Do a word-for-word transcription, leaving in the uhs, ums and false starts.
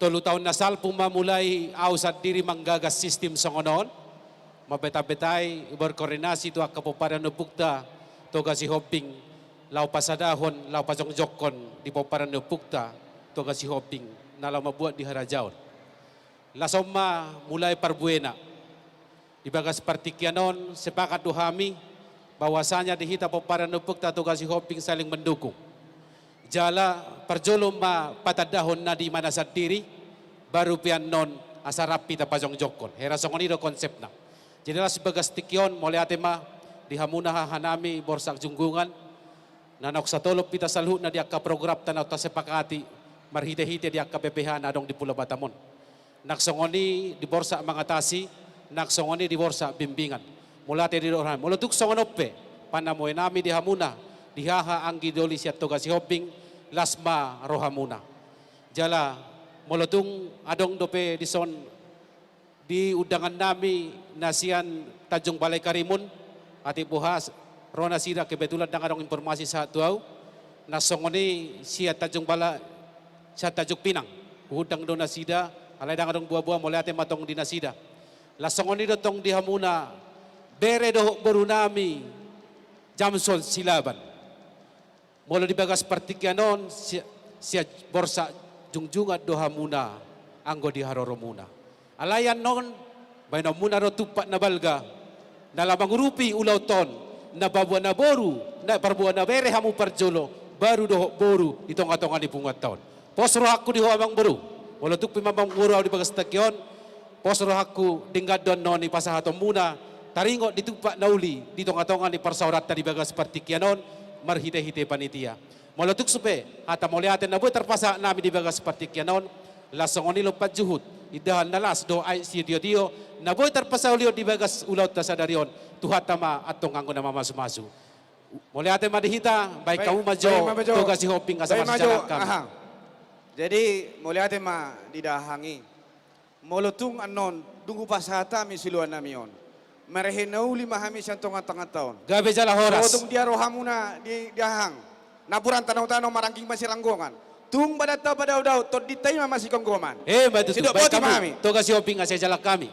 Tolu taon na salpu ma mulai au sandiri manggagas sistim songon on, mambetambetai, berkoordinasi tu angka pomparan ni ompunta Toga Sihombing, laho pasadahon, laho pajongjongkon di pomparan ni ompunta Toga Sihombing na laho mambuat di harajaon. Laos on ma mulai parbuena. Di bagas partingkian on, sepakat do hami bahwasanya di hita pomparan ni ompunta Toga Sihombing saling mendukung. Jala parjolo ma patandahon na di ibana sandiri, baru pe annon asa rap hita pajongjongkon. Hera songon i do konsepna. Jadi laos bagas tingki on, mauliate ma di hamuna hahanami Borsak Junggungan, na naung satolop hita saluhutna di angka programta na tasepakati marhitehite di angka B P H na adong di Pulo Batam on. Nang songon i di Borsak Mangatasi, nang songon i di Borsak Bimbingan. Mauliate di roham. Molo tung songon on pe panamoe nami di hamuna, di haha anggi doli sian Toga Sihombing, las ma rohamuna. Jala molo tung adong dope dison di undangan nami na sian Tanjung Balai Karimun, atik boha ro nasida, kebetulan ndang adong informasi sahat tu au, na songon i sian Tanjung Bala, sian Tanjung Pinang, huundang do nasida, alai ndang adong boaboa, mauliate ma tong di nasida. Laos songon i do tong di hamuna bere dohot boru nami Jamson Silaban. Molo di bagas partingkian on, si-, sian Borsak Junggungan do hamuna anggo di haroromuna. Alai annon, baenonmuna do tumpak na balga, na laho mangurupi ulaon on, na parbue na boru, na parbue na bere hamu parjolo, baru dohot boru di tongatonga ni punguanta on. Pos rohangku di ho amangboru, molo tung pe mamangboru au di bagas tingki on, pos rohangku denggan do annon i pasahatonmuna, taringot di tumpak na uli di tongatonga ni parsaoranta di bagas partingkian on, marhitehite panitia. Molo tung sude hata mauliate na boi tarpasahat nami di bagas partingkian on, laos songon i lompan juhut, indahan na las dohot aek sitiotio, na boi tarpasahat on di bagas ulaonta sadari on, Tuhanta ma antong anggo na mamasumasu. Mauliate ma di hita, baen hamu ma jo, baen ma jo. Toga Sihombing asa, baen ma jo, masijalang hami. Aha. Jadi, mauliate ma di dahahang i. Molo tung annon, dung hupasahat hami siluan nami on, marehe na uli ma hami sian tongatonganta on. Gabe jala horas. Molo tung dia rohamuna di, di dahahang, napuran tano-tano marangging masiranggongan. Tung badanta padaodao, tondinta i ma masigomgoman. Eh, baen tutu, sidok baen poti ma hamu, hami. Toga Sihombing asa jalang hami.